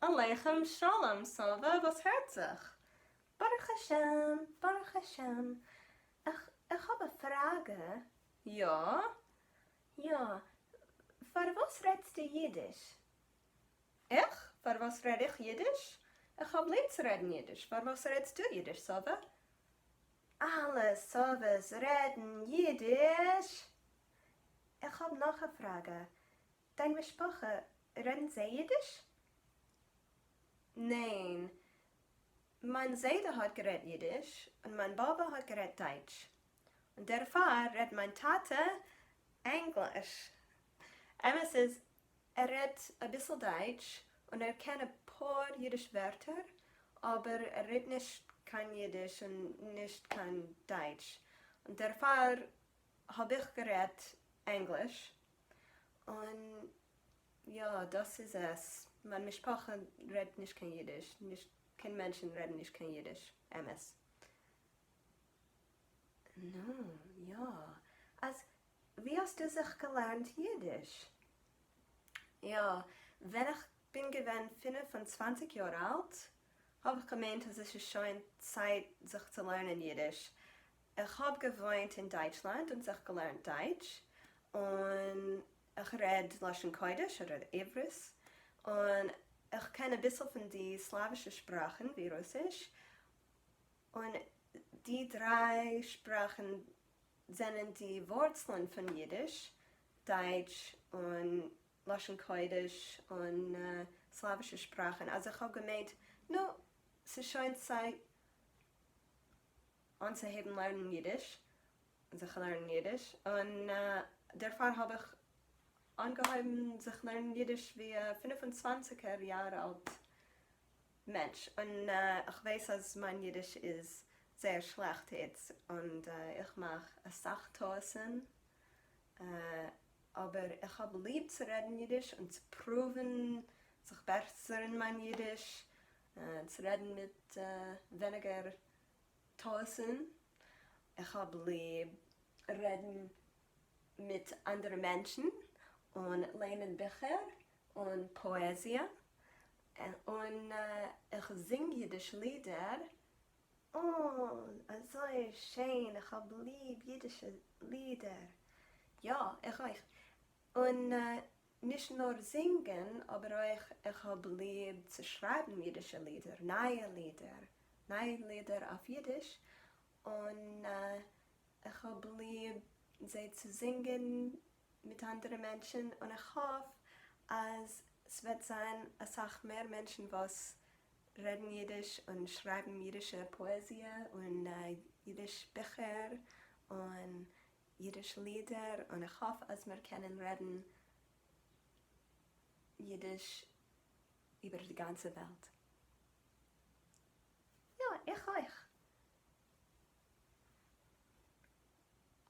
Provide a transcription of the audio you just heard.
עליכם שלום סאווע וואס הערט זיך? ברוך השם ברוך השם איך איך האב א פראגע. יא? יא, פארוואס רעדסטו אידיש? איך? פארוואס רעד איך אידיש? איך האב ליב צו רעדן אידיש, פארוואס רעדסטו אידיש סאווע? אלע סאוועס רעדן אידיש! איך האב נאך א פראגע, דיין משפחה רעדן זיי אידיש? ניין, מיין זיידע האט גערעדט אידיש און מיין באבע האט גערעדט דייטש, און דערפאר רעדט מיין טאטע ענגליש. אמת איז ער רעדט אביסל דייטש און ער קען אפאר אידיש ווערטער, אבער ער רעדט נישט קיין אידיש און נישט קיין דייטש, און דערפאר האב איך גערעדט ענגליש, און יא דאס איז עס, מיין משפחה רעדט נישט קיין אידיש, נישט קיין מענטשן רעדן נישט קיין אידיש, אמת. נו, יא, אז ווי האסטו זיך געלערנט אידיש? יא, ווען איך בין געווען 25 יאר אלט, האב איך געמיינט אז עס איז שוין צייט זיך צו לערנען אידיש. איך האב געוואוינט אין דייטשלאנד און זיך געלערנט דייטש, און איך רעד לשון קודש אדער עברית, און איך קען אביסל פון די סלאווישע שפראכן ווי רוסיש, און די דריי שפראכן זענען די ווארצלען פון אידיש, דייטש און לשון קודש און סלאווישע שפראכן, אז איך האב געמיינט, נו, ס'איז שוין צייט אנצוהייבן לערנען אידיש, זיך לערנען אידיש, און דערפאר האב איך אנגעהויבן זיך לערנען אידיש ווי א פינף און צוואנציגער יאר אלט מענטש, און איך ווייס אז מיין אידיש איז זייער שלעכט איצט, און איך מאך אסאך טעות'ן, אבער איך האב ליב צו רעדן אידיש און צו פרואוון זיך בעסערן מיין אידיש, צו רעדן מיט ווייניגער טעות'ן, איך האב ליב רעדן מיט אנדערע מענטשן און ליינען ביכער און פאעזיע, און איך זינג אידיש לידער, אוי אזוי שיין, איך האב ליב אידישע לידער, יא איך אויך, און נישט נאר זינגען אבער אויך איך האב ליב צו שרייבן אידישע לידער, נייע לידער, נייע לידער אויף אידיש, און איך האב ליב זיי צו זינגען מיט אנדערע מענטשן, און איך האף אז ס'וועט זיין אסאך מער מענטשן וואס רעדן אידיש און שרייבן אידישע פאעזיע און אידיש ביכער און אידיש לידער, און איך האף אז מיר קענען רעדן אידיש איבער די גאנצע וועלט. יא, איך אויך.